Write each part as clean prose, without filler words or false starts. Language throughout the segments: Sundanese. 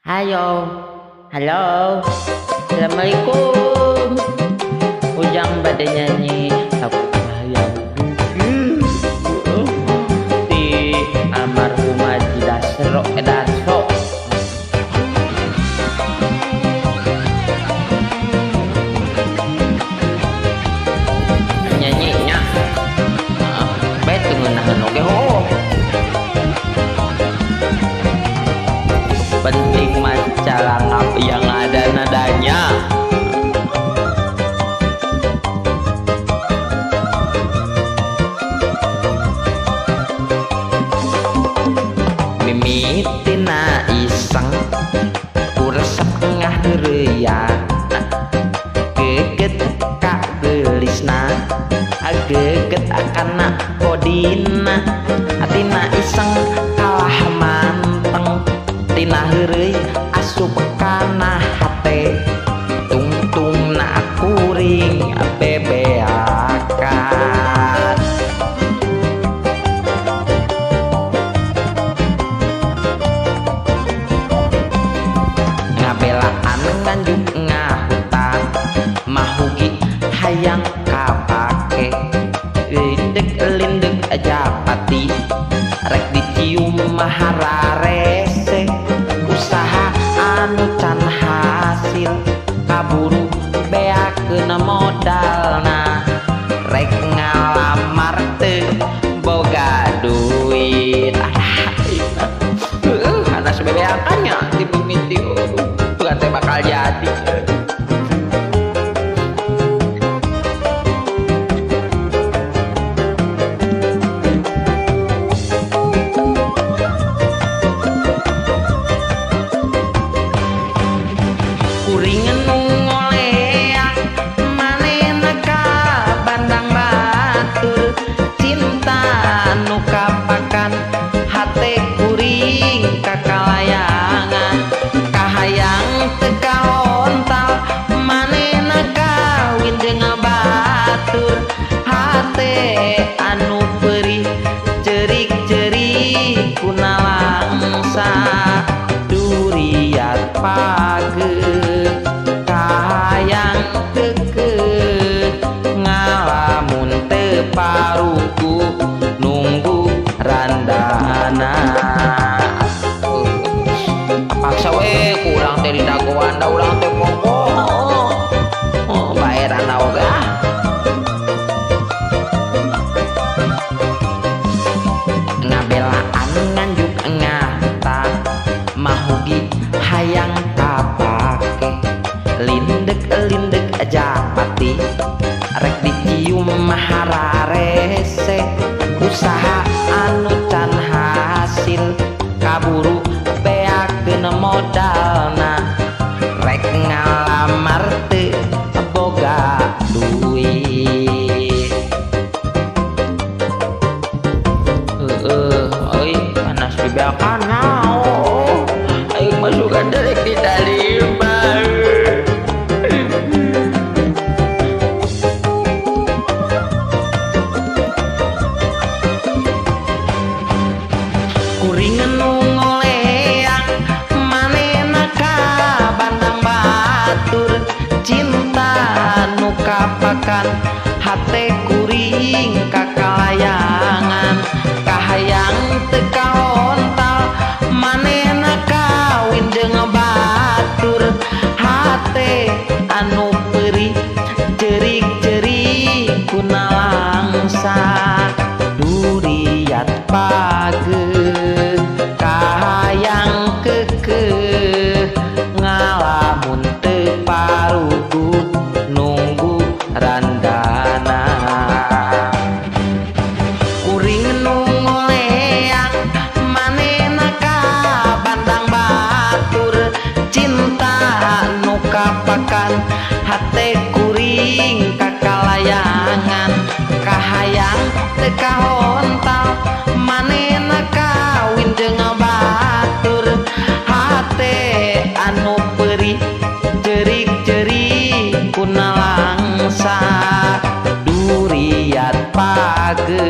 Hayo, halo, assalamualaikum. Ujang bade nyanyi lagu hayang di almarhum Haji Dasro Darso. Nyanyinya, bae teu ngeunaheun oge heuh. Penting maca langap yang ada nadanya. Mimitina iseng ku resep ngaheureuyana, geget ka geulisna, geget kana kodina. Tina iseng kalah manteng, tina heureuy asup kana hate, tungtungna kuring bebeakan. Ngabelaan nganjuk ngahutang, mahugi hayang kapake, lindek lindek japati, rek dicium mahararese. Usaha anu can hasil, kaburu beakeun modalna, rek ngalamar teu boga duit. Aduh, anas bebeakan nya ti mimiti, aduh, teh bakal jadi. Kuring nu ngoleang manehna ka bandang batur, cinta nu kapakan hate kuring kakalayangan, kahayang teu kaontal manehna kawin jeung batur, hate anu perih ceurik-ceurik kunalangsa duriat page kahayang keukeuh ngalamun teu parugu nunggu randana. Paksa we kurang teh didagoan da urang teh popo. Oh, bae randa oge ah. Ngabelaan nganjuk ngahutang, mahugi hayang kapake, lindek lindek japati, rek dicium mahararese. Usaha anu can hasil, kaburu beakeun modalna, rek ngalamar teu boga duit. Heueuh euy, panas dibeakan oh. Aing mah suka derek ditarima. Kuring nu ngoleang manehna ka bandang batur, cinta nu kapakan hate kuring kakalayangan, kahayang teu kaontal manehna kawin jeung batur, hate anu perih ceurik-ceurik kunalangsa duriat page kahayang keukeuh ngalamun teu parugu nunggu randana. Kuring nu ngoleang manehna ka bandang batur, cinta nu kapakan hate kuring kakalayangan, kahayang teu kahontal manehna kawin jeung batur, hate anu perih ceurik-ceurik kunalangsa duriat page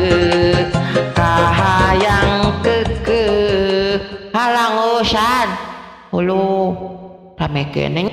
kahayang keukeuh halangusan. Hulu rame keneh.